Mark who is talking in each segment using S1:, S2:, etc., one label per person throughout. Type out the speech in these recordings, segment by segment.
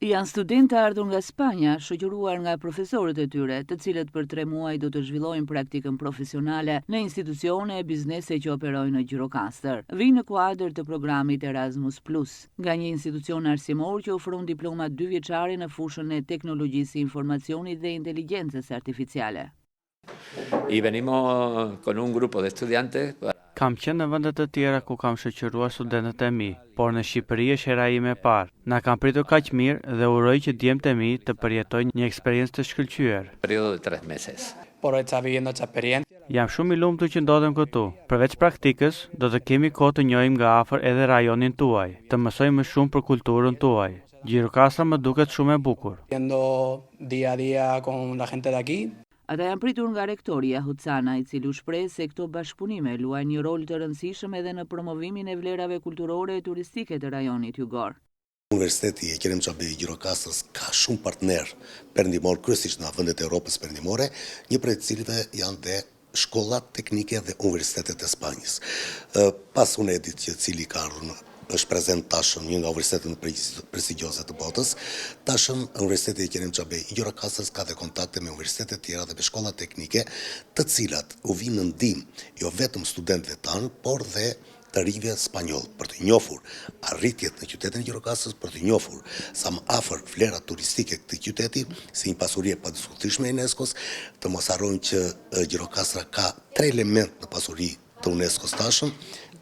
S1: Janë studentë të ardhur nga Spanja, shoqëruar nga profesorët e tyre, të cilët për tre muaj do të zhvillojnë praktikën profesionale në institucione e biznese që operojnë në Gjirokastër. Vijnë në kuadër të programit Erasmus Plus, nga një institucion arsimor që ofron diploma dyvjeçare në fushën e teknologjisë së informacionit dhe inteligjencës artificiale.
S2: Y venimos con un grupo de estudiantes para...
S3: Kam qenë në vende të tjera ku kam shoqëruar studentët e mi, por në Shqipëri është hera ime e parë. Na kanë pritur kaq mirë dhe uroj që djemtë e mi të përjetojnë një eksperiencë të shkëlqyer.
S2: Periodo de tres meses.
S4: Por estar viviendo esta experiencia.
S3: Jam shumë i lumtur që ndodhem këtu. Përveç praktikës, do të kemi kohë të njohim nga afër edhe rajonin tuaj, të mësojmë më shumë për kulturën tuaj. Gjirokastra më duket shumë e bukur.
S4: Viendo día a día con la gente de aquí.
S1: Ata janë pritur nga rektori Jahut Cana, i cili u shpreh se këto bashkëpunime luajnë një rol të rëndësishëm edhe në promovimin e vlerave kulturore e turistike të rajonit jugor.
S5: Universiteti Eqrem Çabej i Gjirokastrës ka shumë partnerë perëndimorë, kryesisht nga vendet e Europës Perëndimore, një prej të cilëve janë dhe shkollat teknike dhe universitetet e Spanjës. Pas UNED-it që cili ka ardhur në është prezent tashëm një nga universitetet më prestigjioze të botës. Tashëm Universiteti Eqrem Çabej i Gjirokastrës ka dhe kontakte me universitete të tjera dhe me shkolla teknike, të cilat u vijnë në ndihmë jo vetëm studentëve tanë, por dhe të rinjve spanjollë për të njohur arritjet në qytetin e Gjirokastrës, për të njohur sa më afër vlerat turistike të këtij qyteti, si një pasuri e padiskutueshme e UNESCO-s, të mos harrojmë që Gjirokastra ka tre elementë në pasuri të UNESCO-s tashëm,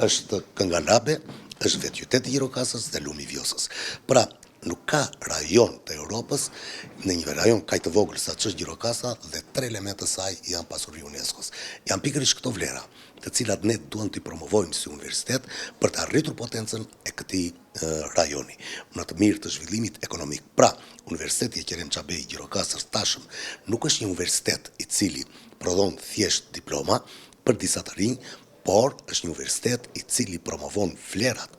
S5: është kënga labe, është vetë qyteti i Gjirokastrës dhe lumi i Vjosës. Pra, nuk ka rajon të Europës në një rajon kaq të vogël sa ç'është Gjirokastra dhe tre elementë të saj janë pasuri e UNESCO-s. Janë pikërisht këto vlera, të cilat ne duam t'i promovojmë si universitet për të arritur potencën e këtij rajoni, në të mirë të zhvillimit ekonomik. Pra, Universiteti Eqrem Çabej i Gjirokastrës tashëm nuk është një universitet i cili prodhon thjesht diploma për disa të rinj, por është një universitet i cili promovon vlerat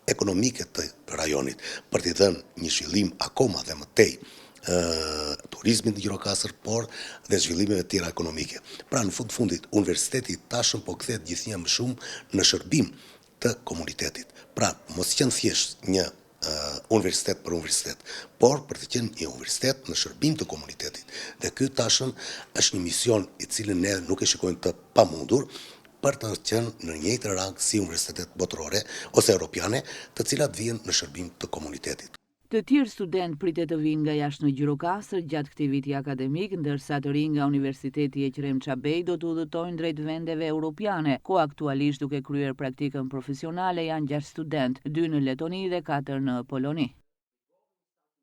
S5: ekonomike të rajonit, për t'i dhënë një zhvillim akoma dhe më tej turizmit në Gjirokastër, por dhe zhvillimeve të tjera ekonomike. Pra, në fund të fundit, universiteti tashëm po kthehet gjithnjë më shumë në shërbim të komunitetit. Pra, mos qenë thjesht një universitet për universitet, por për të qenë një universitet në shërbim të komunitetit. Dhe ky tashëm është një mision i cilin ne nuk e shikojmë të pamundur, për të qenë në njëjtën rang si universitetet botërore ose europiane, të cilat vihen në shërbim të komunitetit.
S1: Të tjerë studentë pritet të vijnë nga jashtë në Gjirokastër gjatë këtij viti akademik, ndërsa të rinj nga Universiteti Eqrem Çabej do të udhëtojnë drejt vendeve europiane, ku aktualisht duke kryer praktikën profesionale janë gjashtë studentë, dy në Letoni dhe katër në Poloni.